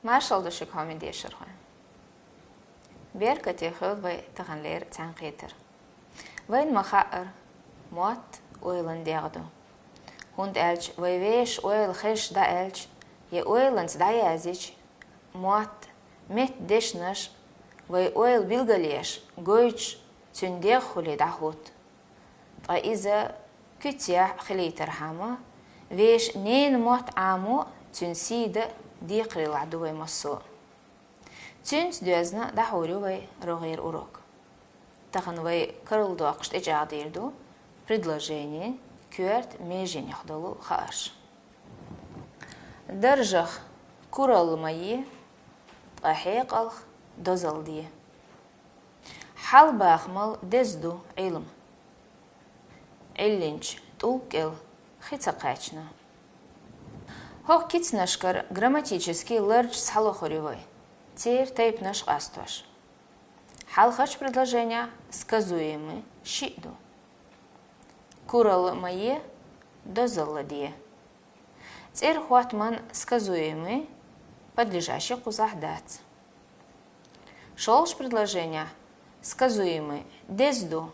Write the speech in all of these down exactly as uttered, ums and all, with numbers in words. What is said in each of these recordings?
Маршал ду шуга, хьоме дешархой. Беркате хул вай таханлера цхьаьнакхетар. Вайна ма хаъара, мотт ойлан дегӀ ду. ХӀунда аьлча вай вешан ойла хезаш дӀааьлча, е ойланца дӀаязъича, мотт, меттан дешнаш, вай ойла билгалъеш, гойтуш, цуьнан дегӀ хуле дӀахӀутту. Ткъа иза куьцехь хилийтархьама, вешан ненан мотт Ӏамо, цуьнан сий дан декхариллахь ду вай массо а. Цуьнца доьзна дӀахьур ю вай рогӀера урок. Тахана вай карладоккхуш тӀечӀагӀдийр ду предложени, коьрта меженех долу хаарш. Даржах куралла ма е, ткъа хьекъалх дозалла де. Хьалабахамал деза ду Ӏилма. Ӏиллинчу тӀулг кӀел хи ца кхаьчна. ХӀокху кицанашкара грамматически ларча схьалохур ю вай, церан тайпанаш къастош. Хьалхарчу предложенехь сказуемый шиъ ду. Куралла ма е, дозалла де. ЦӀеран хӀоттаман сказуемый подлежащи кхузахь дац. ШолгӀачу предложенехь сказуемый деза ду.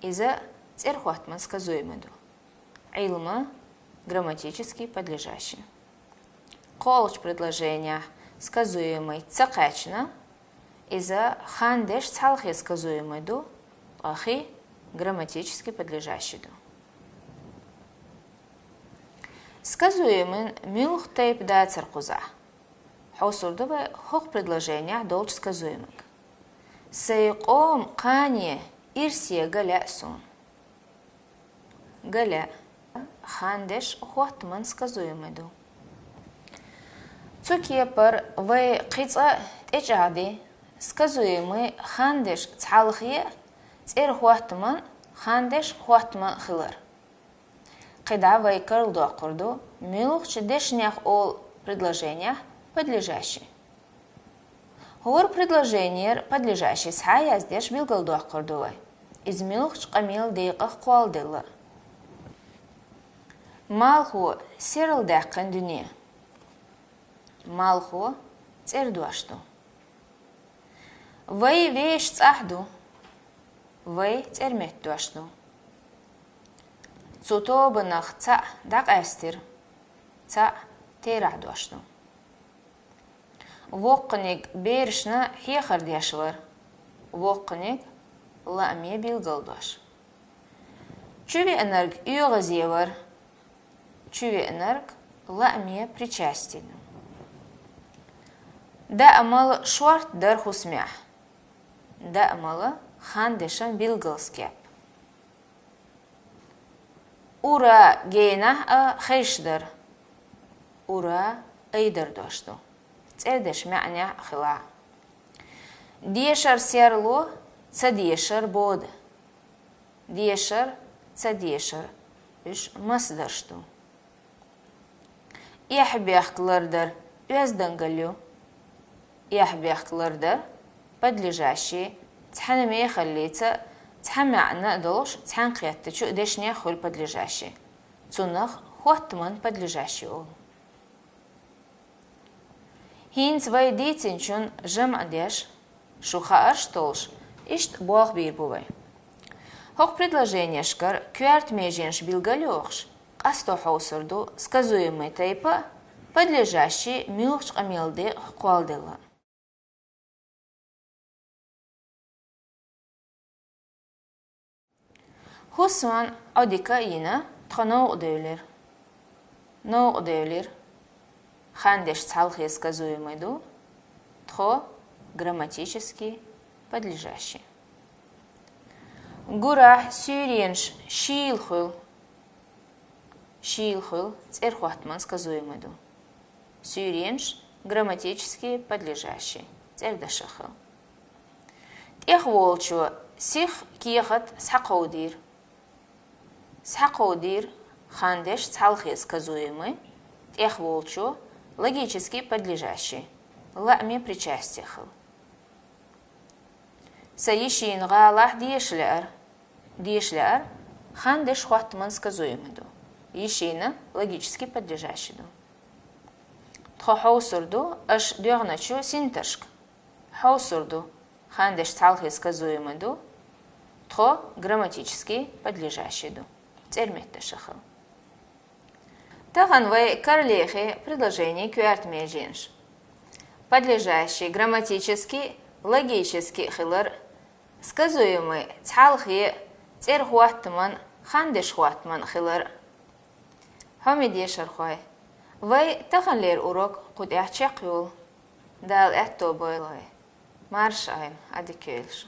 Иза цӀеран хӀоттаман сказуемый ду. Ӏилма грамматически подлежащи. КхоалгӀачу предложенехь сказуемый ца кхаьчна, иза хандеш цхьалхе сказуемый ду, ткъа хи грамматически подлежащи ду. Сказуемын муьлха тайпа дацар кхузахь? Хьовсур ду вай хӀокху предложенехь долчу сказуемаг. Сайн къоман кхане ирсе ган лаьа суна. Ган лаьа. Хандеш хӀоттаман сказуемый ду. Цу кепара вай кхин цкъа тӀечӀагӀди, сказуемый хандеш цхьалхе а, цӀеран хӀоттаман хандеш хӀоттаман а хилар. КхидӀа вай карладоккхур ду, муьлхачу дешнех олу предложенехь подлежащи. ХӀора предложенера подлежащи схьаяздеш билгалдоккхур ду вай, иза муьлхачу къамелан декъах кхолладелла. Малхо серладаьккхина дуьне. Малхо цӀердош ду. Вай вешан цӀахь ду. Вай цӀерметта дош ду. Цу тобанах цхьаъ дӀакъаьстира. Цхьаъ терахь дош ду. Воккханиг берашна хьехар деш вара. Воккханиг лааме билгалдош. Чувеанарг оьгӀазе вара. Чувеанарг лааме причастие ду. Даамал шорта дара хӀусамехь. Даамал хандешан билгалскеп. Ура генахь а хезаш дара. Ура айдар дош ду. ЦӀердешан маьӀнехь а хилахь. Дешар серло, ца дешар бода. Дешар, ца дешар, уьш масдарш ду. Эхь-бехк лардар оьздангалла ю. Эхь-бехк лардар подлежащи цхьана мехаллица, цхьа маьӀна а долуш, цхьаьнакхеттачу дешнех хуьлу подлежащи. Цунах хӀоттаман подлежащи олу. ХӀинца вай дийцинчун жамӀ деш, шу хаарш толуш, иштта болх бийр бу вай. ХӀокху предложенешкара коьрта меженаш билгалйохуш, къасто хьовсур ду сказуемый тайпа, подлежащи муьлхачу къамелан декъах кхолладелла. ХӀусаман Ӏодика а йина, тхо новкъа девлира. Новкъа девлира. Хандеш цхьалхе сказуемый ду, тхо грамматически подлежащи. Гурахь суьйренаш шийла хуьлу. Шийла хуьлу цӀеран хӀоттаман сказуемый ду. Суьйренаш грамматически подлежащи, цӀердашах хуьлу. ТӀехволчо сиха кехат схьакховдийра. Схьакховдийра, хандеш цхьалхе сказуемый, тӀехволчо логически подлежащи, лааме причастие хуьлу. Сан йишина гӀалахь деша лаьара. Деша лаьара, хандеш хӀоттаман сказуемый ду. Йишина логически подлежащи ду. Тхо хьовсур ду аша доьгӀначу синтаршка. Хьовсур ду, хандеш цхьалхе сказуемое ду, тхо грамматически подлежащее ду. ЦӀерметта шахал. Тахан вай каралехи предложени коьрта меженаш. Подлежащее грамматически, логически хилар, сказуемое цхьалхе, цӀерхоттаман, хандеш хоттаман хилар. Хьоме дешархой, вай таханлера урок кху тӀехь чекхйолу. Дала аьтто бойла вай. Марша Ӏойла, Ӏадика йойла шу.